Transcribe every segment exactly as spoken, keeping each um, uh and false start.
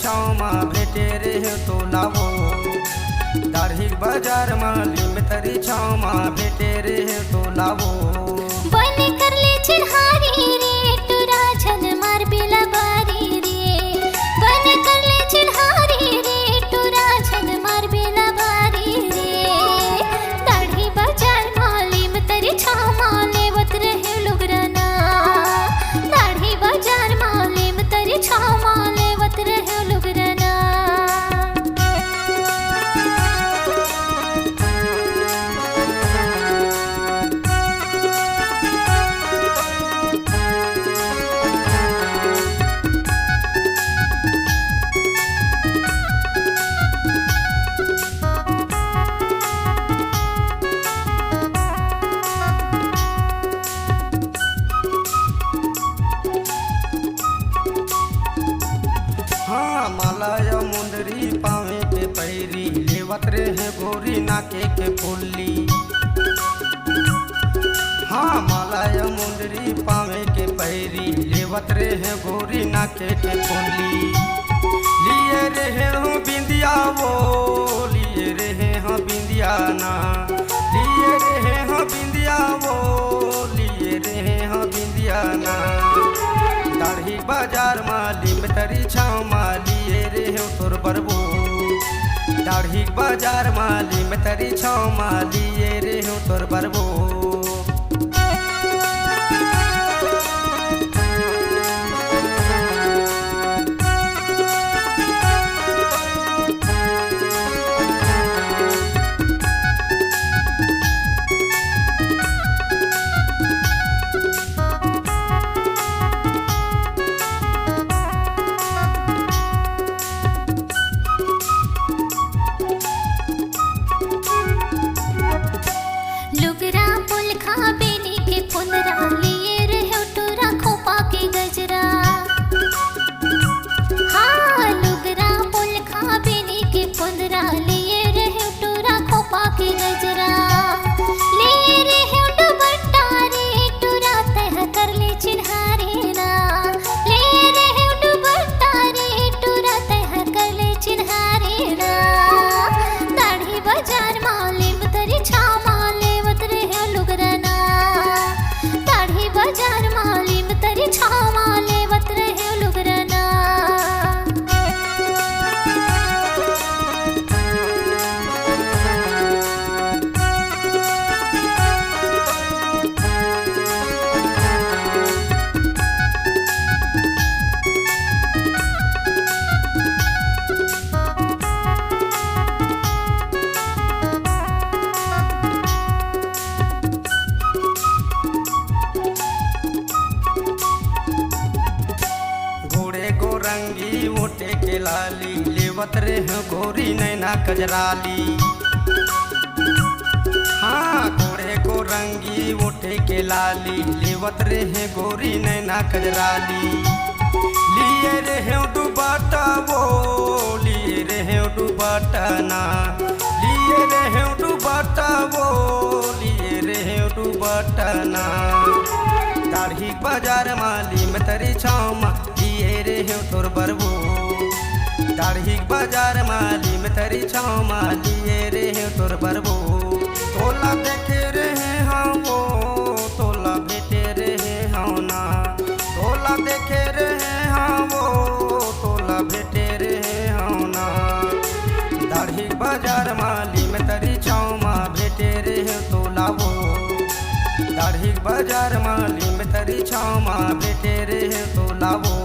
छाँव मा भेटे रेहेंव तोला वो। दाढ़ी बाजार मा लीम तरी छाँव मा भेटे रेहेंव तोला वो। बने कर ले चिन्हारी रे, टुरा झन मार बेला बारी रे। बने कर ले चिन्हारी रे, टुरा झन मार बेला बारी रे। दाढ़ी बाजार मा लीम तरी छाँव मा लेवत रहेंव लुगरा ना। दाढ़ी बाजार मा लीम तरी छाँव मा लेवत रहेंव लुगरा ना। हाँ, माला या मुंदरी, पावे के पैरी, लेवत रहेंव गोरी नाके के फुल्ली। हाँ, माला या मुंदरी, पावे के पैरी, लेवत रहेंव गोरी नाके के फुल्ली। लिए रहेंव बिंदिया वो, लिए रहेंव बिंदिया ना। लिए रहेंव बिंदिया वो, लिए रहेंव बिंदिया ना। दाढ़ी बाजार मा लीम तरी छाँव मा लिए रेहेंव तोर बर वो। दाढ़ी बाजार मा लीम तरी छाँव मा लिए रेहेंव तोर बर वो। लुगरा पुलखा बेनी के पुंदरा, लिए रहेंव टुरा खोपा के गजरा। हाँ, लुगरा पुलखा बेनी के पुंदरा, लिए रहेंव टुरा खोपा के गजरा। लिए रहेंव दुपट्टा रे टुरा, तैं ह कर ले चिन्हारी ना। लिए रहेंव दुपट्टा रे टुरा, तैं ह कर ले चिन्हारी ना। दाढ़ी बाजार मा लीम तरी छाँव मा लेवत रहेंव लुगरा ना। दाढ़ी बाजार मा लीम तरी छाँव मा लेवत रहेंव लुगरा ना। गोड़े को रंगी, ओठे के लाली, लेवत रहेंव गोरी नैना कजराली। हाँ, गोड़े को रंगी, ओठे के लाली, लेवत रहेंव गोरी नैना कजराली। लिए रहेंव दुपट्टा वो, लिए रहेंव दुपट्टा ना। लिए रहेंव दुपट्टा वो, लिए रहेंव दुपट्टा ना। दाढ़ी बाजार मा लीम तरी छाँव मा लिए रहेंव तोर बर वो। दाढ़ी बाजार मा लीम तरी छाँव मा लिए रहेंव तोर बर वो। तोला देखे रहेंव वो, तोला भेटे रहेंव ना। तोला देखे रहेंव वो, तोला भेटे रहेंव ना। दाढ़ी बाजार मा लीम तरी छाँव मा भेटे रहेंव तोला वो। दाढ़ी बाजार मा लीम तरी छाँव मा भेटे रहेंव तोला वो।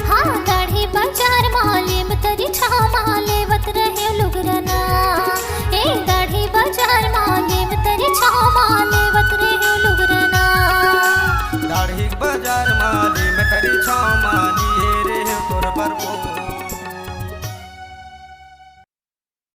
हाँ, दाढ़ी बाजार मा लीम तरी छाँव मा लेवत रहेंव लुगरा ना। ए, दाढ़ी बाजार मा लीम तरी छाँव मा लेवत रहेंव लुगरा ना। दाढ़ी बाजार मा लीम तरी छाँव मा लिए रहेंव तोर बर वो।